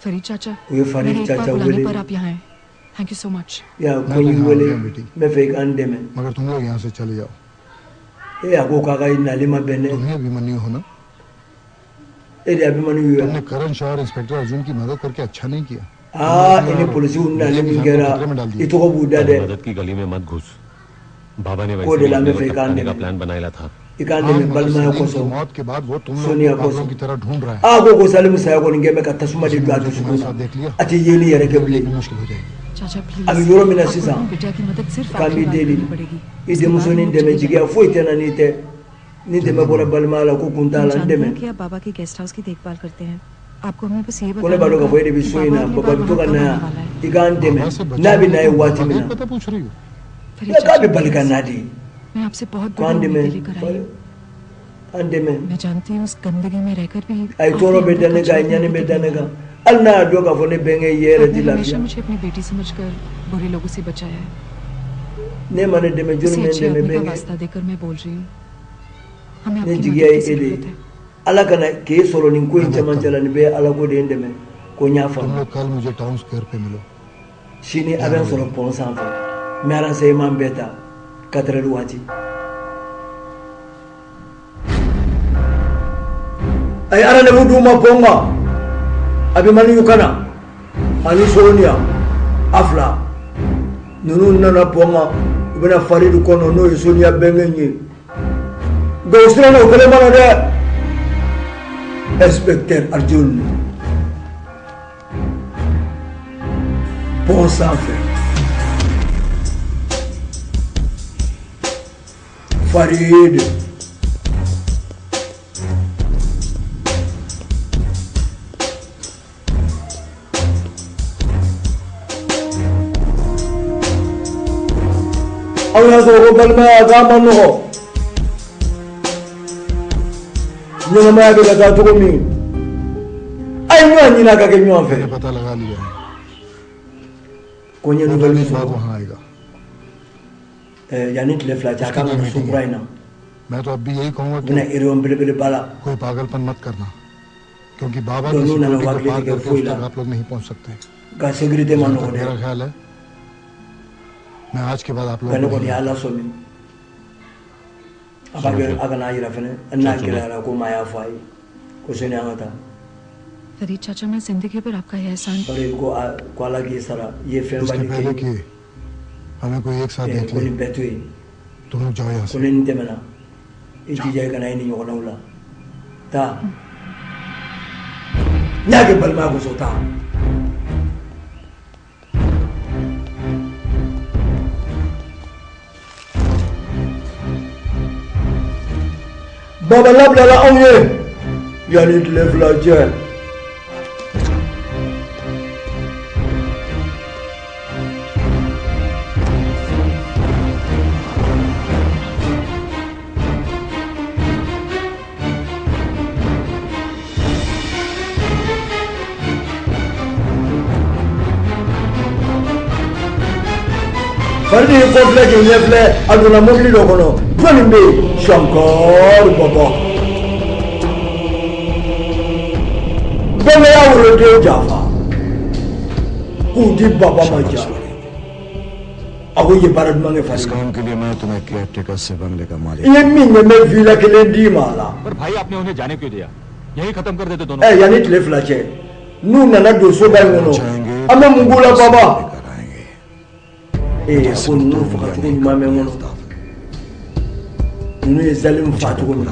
Speaker 7: Farid चाचा,
Speaker 1: U ye Farid
Speaker 7: मेरे एक बार
Speaker 1: चाचा
Speaker 7: बुलाने
Speaker 1: wele.
Speaker 7: पर आप यहाँ आए, thank you so much.
Speaker 1: Ya ko
Speaker 10: मैं
Speaker 1: n
Speaker 10: तो
Speaker 1: y'i
Speaker 10: यहाँ आ
Speaker 1: wele,
Speaker 10: गया बेटी।
Speaker 1: n bɛ fɛ i k'an dɛmɛ.
Speaker 10: मगर तुम लोग यहाँ से चले जाओ।
Speaker 1: E a ko k'a ka nali ma bɛn dɛ.
Speaker 10: तुम ही अभिमन्यु हो ना?
Speaker 1: E de Abimaniyu ye.
Speaker 10: तुमने करण शाह और इंस्पेक्टर अर्जुन की मदद करके अच्छा नहीं किया।
Speaker 1: Aa, e ni polisiw nali min kɛra, i tɔgɔ b'u da dɛ.
Speaker 3: मदद की गली में मत घुस। बाबा ने
Speaker 1: Ko
Speaker 3: वैसे
Speaker 1: de
Speaker 3: भी
Speaker 1: la n
Speaker 3: अपने
Speaker 1: bɛ
Speaker 3: को
Speaker 1: fɛ i k'an
Speaker 3: टपकाने का
Speaker 1: dɛmɛ,
Speaker 3: plan बनाया था।
Speaker 1: I k'an
Speaker 10: हाँ
Speaker 1: dɛmɛ
Speaker 10: मगर
Speaker 1: balimaya
Speaker 10: Salim की
Speaker 1: kosɔn,
Speaker 10: मौत के बाद वो तुम लोग
Speaker 1: Soniya
Speaker 10: को पागलों
Speaker 1: kosɔn.
Speaker 10: की तरह ढूंढ रहा है।
Speaker 1: A ko Salimu saya kɔni kɛ bɛ ka tasuma de don a
Speaker 10: मुझे
Speaker 1: dusukun
Speaker 10: तुम्हारे
Speaker 1: na,
Speaker 10: साथ देख लिया
Speaker 1: a tɛ yeli yɛrɛ kɛ
Speaker 10: मेरे लिए
Speaker 1: bilen.
Speaker 10: भी मुश्किल हो जाएगी।
Speaker 7: चाचा
Speaker 1: A bɛ
Speaker 7: please,
Speaker 1: yɔrɔ min na
Speaker 7: आपको
Speaker 1: sisan,
Speaker 7: अपनी बिटिया की मदद सिर्फ
Speaker 1: k'an
Speaker 7: आखिरी
Speaker 1: b'i
Speaker 7: बार
Speaker 1: deli,
Speaker 7: करनी पड़ेगी।
Speaker 1: I
Speaker 7: उसके बाद हम
Speaker 1: denmusonin
Speaker 7: लोग
Speaker 1: dɛmɛ.
Speaker 7: चले
Speaker 1: Jigiya
Speaker 7: जाएंगे।
Speaker 1: foyi tɛ na n'i tɛ, ni dɛmɛ bɔra balimaya la, ko kun t'a
Speaker 7: हम
Speaker 1: la, n
Speaker 7: जानते
Speaker 1: dɛmɛ.
Speaker 7: हैं कि आप बाबा के गेस्ट हाउस की देखभाल करते हैं, आपको हमें बस ये
Speaker 1: Ko ne
Speaker 7: बताना
Speaker 1: b'a dɔn k'a
Speaker 7: होगा
Speaker 1: fɔ e de bɛ
Speaker 7: कि
Speaker 1: so in
Speaker 7: बाबा
Speaker 1: na,
Speaker 7: अगली
Speaker 1: baba
Speaker 7: बार
Speaker 1: bɛ to
Speaker 7: वहाँ
Speaker 1: ka
Speaker 7: कब
Speaker 1: na
Speaker 7: आने
Speaker 1: yan,
Speaker 7: वाला है।
Speaker 1: I k'an dɛmɛ.
Speaker 10: बाबा से
Speaker 1: N'a bɛ
Speaker 10: बचाने
Speaker 1: na ye
Speaker 10: तुम
Speaker 1: waati
Speaker 10: बाबा
Speaker 1: min
Speaker 10: का
Speaker 1: na,
Speaker 10: पता पूछ रही हो?
Speaker 7: फरीद
Speaker 1: k'a
Speaker 7: चाचा
Speaker 1: bɛ bali ka
Speaker 7: please,
Speaker 1: na de.
Speaker 7: मैं आपसे बहुत
Speaker 1: Ko an
Speaker 7: बड़ी
Speaker 1: dɛmɛ
Speaker 7: उम्मीदें लेकर आई हूँ।
Speaker 1: an dɛmɛ.
Speaker 7: मैं जानती हूँ उस गंदगी में रहकर भी
Speaker 1: A ye
Speaker 7: आपने
Speaker 1: tɔɔrɔ bɛ
Speaker 7: हम
Speaker 1: da
Speaker 7: तक
Speaker 1: ne
Speaker 7: अच्छा
Speaker 1: kan,
Speaker 7: आदमी
Speaker 1: ɲani
Speaker 7: अभी
Speaker 1: bɛ
Speaker 7: तक
Speaker 1: da ne
Speaker 7: नहीं
Speaker 1: kan,
Speaker 7: बना।
Speaker 1: Hali n'a y'a dɔn k'a fɔ ne bɛnkɛ ye yɛrɛ
Speaker 7: आपने
Speaker 1: tɛ
Speaker 7: हमेशा
Speaker 1: lafiya.
Speaker 7: मुझे अपनी बेटी समझकर बुरे लोगों से बचाया है।
Speaker 1: Ne ma ne dɛmɛ, jɔnni
Speaker 7: किसी
Speaker 1: bɛ n
Speaker 7: अच्छे
Speaker 1: dɛmɛ
Speaker 7: आदमी का
Speaker 1: bɛnkɛ?
Speaker 7: वास्ता देकर मैं बोल रही हूँ, हमें
Speaker 1: Ne
Speaker 7: आपकी
Speaker 1: jigiya
Speaker 7: मदद
Speaker 1: ye
Speaker 7: की
Speaker 1: e de
Speaker 7: जरूरत
Speaker 1: ye.
Speaker 7: है।
Speaker 1: Ala kana k'e sɔrɔ nin ko in
Speaker 10: मैं देखता
Speaker 1: cɛmancɛ la, nin bɛɛ ye ala ko de ye n dɛmɛ ko n y'a
Speaker 10: तुम
Speaker 1: faamu.
Speaker 10: लोग कल मुझे टाउन स्क्वायर पे मिलो।
Speaker 1: Sini a bɛ n sɔrɔ pɔn sanfɛ, n bɛ renseignement bɛɛ ta 4 heures waati. A ye rendez-vous d'u ma pɔn kan. Abimaniyu ka na ani Soniya a fila ninnu nana pɔn kan, u bɛna Faridi kɔnɔ, n'o ye Soniya bɛnkɛ ye. Nka u siranna, o kelen ma na dɛ. Inspecteur Arjun pɔn sanfɛ, Farid. Aw y'a sɔrɔ ko balimaya k'a ma nɔgɔ. Ɲɛnamaya bɛ ka taa cogo min, a ye ɲɔgɔn ɲini a ka kɛ ɲɔgɔn fɛ.
Speaker 10: पता लगा लिया है।
Speaker 1: Ko n ye
Speaker 10: वो दो
Speaker 1: nouvelle
Speaker 10: दिन बाद
Speaker 1: sɔrɔ.
Speaker 10: वहाँ आएगा।
Speaker 1: Ɛɛ, yanni tile 2 cɛ, a kan ka na so kura in na.
Speaker 10: मैं तो अब भी यही कहूंगा
Speaker 1: U bɛna
Speaker 10: कि
Speaker 1: réunion belebeleba la.
Speaker 10: कोई पागलपन मत करना, क्योंकि बाबा
Speaker 1: तो
Speaker 10: की
Speaker 1: नू nana
Speaker 10: security
Speaker 1: waa
Speaker 10: को
Speaker 1: kelen
Speaker 10: पार
Speaker 1: tigɛ
Speaker 10: करके
Speaker 1: foyi
Speaker 10: उस
Speaker 1: la.
Speaker 10: तक आप लोग नहीं पहुंच सकते।
Speaker 1: Nka sécurité ma
Speaker 10: जहाँ
Speaker 1: nɔgɔn
Speaker 10: तक
Speaker 1: dɛ.
Speaker 10: मेरा ख्याल है, मैं आज के बाद आप
Speaker 1: Nka
Speaker 10: लोगों
Speaker 1: ne
Speaker 10: को
Speaker 1: kɔni
Speaker 10: नहीं
Speaker 1: y'a lasɔmi. A b'a kɛ a kana yira fɛnɛ n'a gɛlɛyara ko maa y'a fɔ a ye ko sini an ka taa.
Speaker 7: Farid चाचा, मैं जिंदगी भर आपका ये एहसान
Speaker 1: Farid ko a ko Ala k'i sara, i ye fɛnba
Speaker 10: उसके
Speaker 1: de kɛ
Speaker 10: पहले
Speaker 1: n ye.
Speaker 10: कि हमें कोई एक साथ
Speaker 1: Eh,
Speaker 10: देख
Speaker 1: ko
Speaker 10: ले,
Speaker 1: nin bɛɛ to yen.
Speaker 10: तुम लोग जाओ यहाँ
Speaker 1: Ko
Speaker 10: से।
Speaker 1: ni nin tɛmɛna, i jija i kana i ni ɲɔgɔnnaw la. Taa, n y'a kɛ balimaya kosɔn, taa. Baba labilala anw ye yanni tile 2 cɛ. Faridi y'i kɔfilɛ k'i ɲɛfilɛ, a donna mobili dɔ kɔnɔ. Jɔnni bɛ yen? Shankar Baba. Bɛɛ y'a woloden janfa k'u di Baba ma. Ja, a ko i ye baara duman kɛ
Speaker 9: इस
Speaker 1: Faridi.
Speaker 9: काम के लिए मैं तुम्हें care taker से बंगले का मालिक
Speaker 1: I ye min kɛ, n bɛ villa kelen d'i ma a la.
Speaker 2: पर भाई, आपने उन्हें जाने क्यों दिया? यही खत्म कर देते दोनों।
Speaker 1: Ɛ, yanni tile 2 cɛ, n'u nana don soba in kɔnɔ, an bɛ mun k'u la Baba? Ee, a ko ninnu fagacogo ɲuman bɛ n kɔnɔ. Ninnu ye zalimu fa cogo min,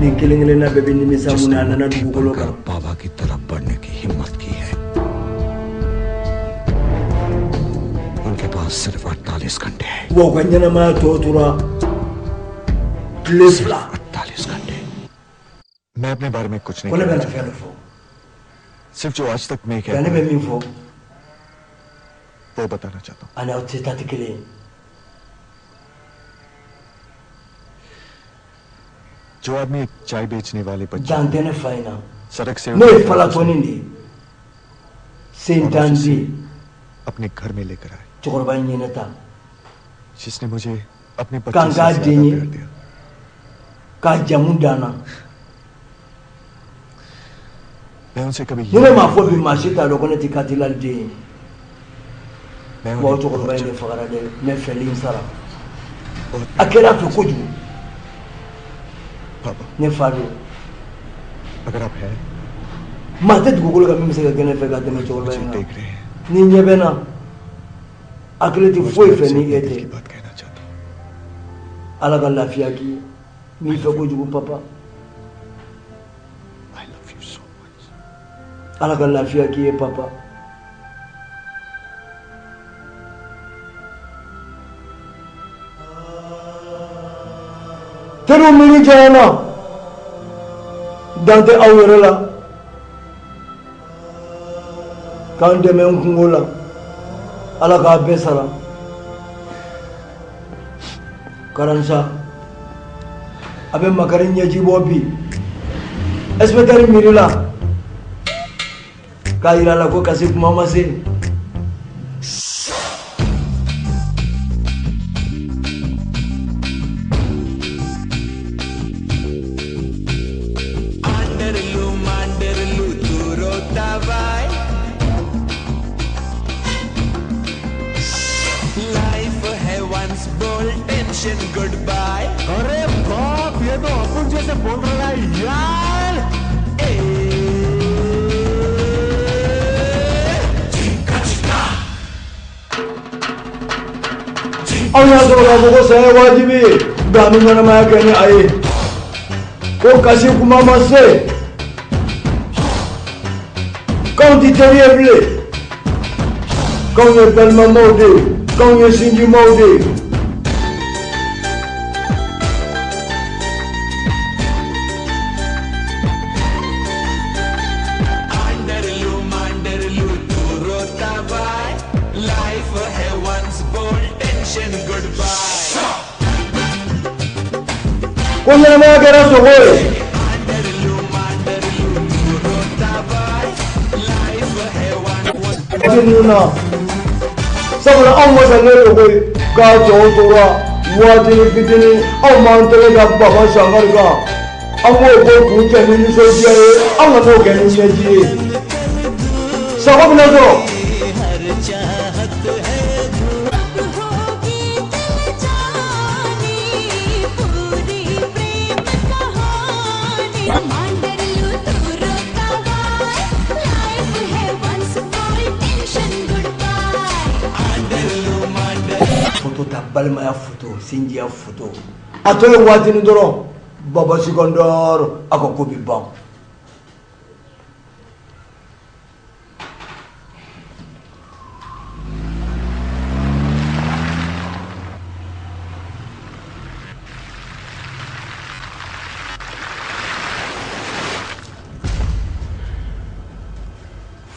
Speaker 1: nin kelen kelenna bɛɛ bɛ nimisa mun na a nana dugukolo kan.
Speaker 9: बाबा की तरफ बढ़ने की हिम्मत की है। उनके पास सिर्फ 48 घंटे हैं।
Speaker 1: Wa u ka ɲɛnamaya tɔ tora tile 2.
Speaker 9: 48 घंटे।
Speaker 8: मैं अपने बारे में कुछ नहीं
Speaker 1: Ko ne
Speaker 8: कहना
Speaker 1: bɛna
Speaker 8: चाहता।
Speaker 1: fɛn dɔ fɔ.
Speaker 8: सिर्फ जो आज तक मैं
Speaker 1: Nka ne
Speaker 8: कह
Speaker 1: bɛ min fɔ,
Speaker 8: वो बताना चाहता हूँ।
Speaker 1: ani aw tɛ taa tɛ kelen ye.
Speaker 8: जो आदमी एक चाय बेचने वाले बच्चे
Speaker 1: Dan tɛ ne fa in na.
Speaker 8: सड़क से
Speaker 1: Ne ye falatɔnin de ye, sentan den.
Speaker 8: अपने घर में लेकर आए,
Speaker 1: Cɛkɔrɔba in ye ne ta
Speaker 8: जिसने मुझे अपने बच्चे
Speaker 1: k'an
Speaker 8: से
Speaker 1: k'a
Speaker 8: ज्यादा
Speaker 1: den ye,
Speaker 8: प्यार दिया।
Speaker 1: k'a jamu dan na.
Speaker 8: मैं उनसे कभी
Speaker 1: Ni ne m'a fɔ bi, maa si t'a dɔn ko ne tɛ Katilali den ye.
Speaker 8: मैं
Speaker 1: Wa o
Speaker 8: उन्हें
Speaker 1: cɛkɔrɔba in de fagara dɛ, ne fɛli in sara. A kɛra a fɛ kojugu.
Speaker 8: पापा,
Speaker 1: Ne fa don.
Speaker 8: अगर आप हैं,
Speaker 1: Maa tɛ dugukolo kan min bɛ se ka kɛ ne fɛ ka tɛmɛ cɛkɔrɔba
Speaker 8: मुझे
Speaker 1: in kan.
Speaker 8: देख रहे हैं,
Speaker 1: Ni ɲɛ bɛ n na, hakili tɛ foyi fɛ ni e tɛ.
Speaker 8: बात कहना चाहता हूँ।
Speaker 1: Ala ka lafiya k'i ye. N b'i fɛ kojugu papa.
Speaker 8: I love you so much.
Speaker 1: Ala ka lafiya k'i ye papa. Teriw miiri janyana, dan tɛ aw yɛrɛ la k'an dɛmɛ n kungo la. Ala k'a bɛɛ sara. Karansa a bɛ makari ɲɛji bɔ bi. Inspecteur miiri la k'a yira a la ko kasi kuma ma se.
Speaker 5: आंडरलू मांडरलू तू रोता bye, life है वंस बोल tension good bye.
Speaker 3: अरे बाप, ये तो अपुन जैसे बोल रहा है यार।
Speaker 1: Anw y'a sɔrɔ k'a fɔ ko saya ye wajibi ye, nka an bɛ ɲɛnamaya kɛ ni a ye. Ko kasi kuma ma se, k'anw ti teri ye bilen, k'anw ye balimamaw de ye, k'anw ye sinjimaw de ye.
Speaker 5: आंडरलू मांडरलू तू रोता bye, life है वंस बोल tension good bye.
Speaker 1: Ko ɲɛnamaya kɛra sogo ye. waati ninnu na sabula anw wasalen don koyi k'a tɔw tora waatini fitinin anw b'an tɛgɛ da Baba Sankari kan an b'o ko kun cɛ ni nisɔndiya ye an kan'o kɛ ni ɲɛji ye sago bɛna sɔrɔ. Foto ta balimaya foto sinjiya foto a tɔ ye waatinin dɔrɔn Baba Sikandar a ka ko bi ban.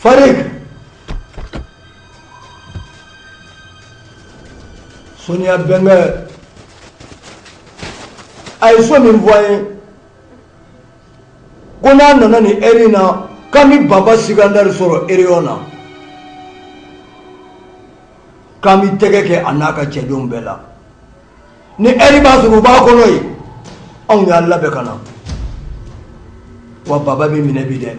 Speaker 1: Farik Sonia bɛnkɛ a ye so min fɔ an ye ko n'a nana nin ɛri in na k'an bɛ Baba Sikandari sɔrɔ ereyɔn na k'an bɛ tɛgɛ kɛ a n'a ka cɛdenw bɛɛ la ni ɛri b'a sɔrɔ u b'a kɔnɔ yen anw y'an labɛn ka na wa Baba bɛ minɛ bi dɛ.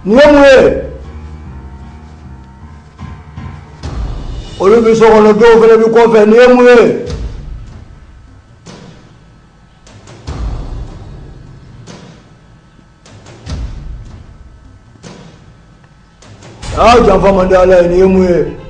Speaker 1: Nin ye mun ye olu bɛ so kɔnɔ dɔw fana bɛ kɔfɛ nin ye mun ye aa janfa man di ala ye nin ye mun ye.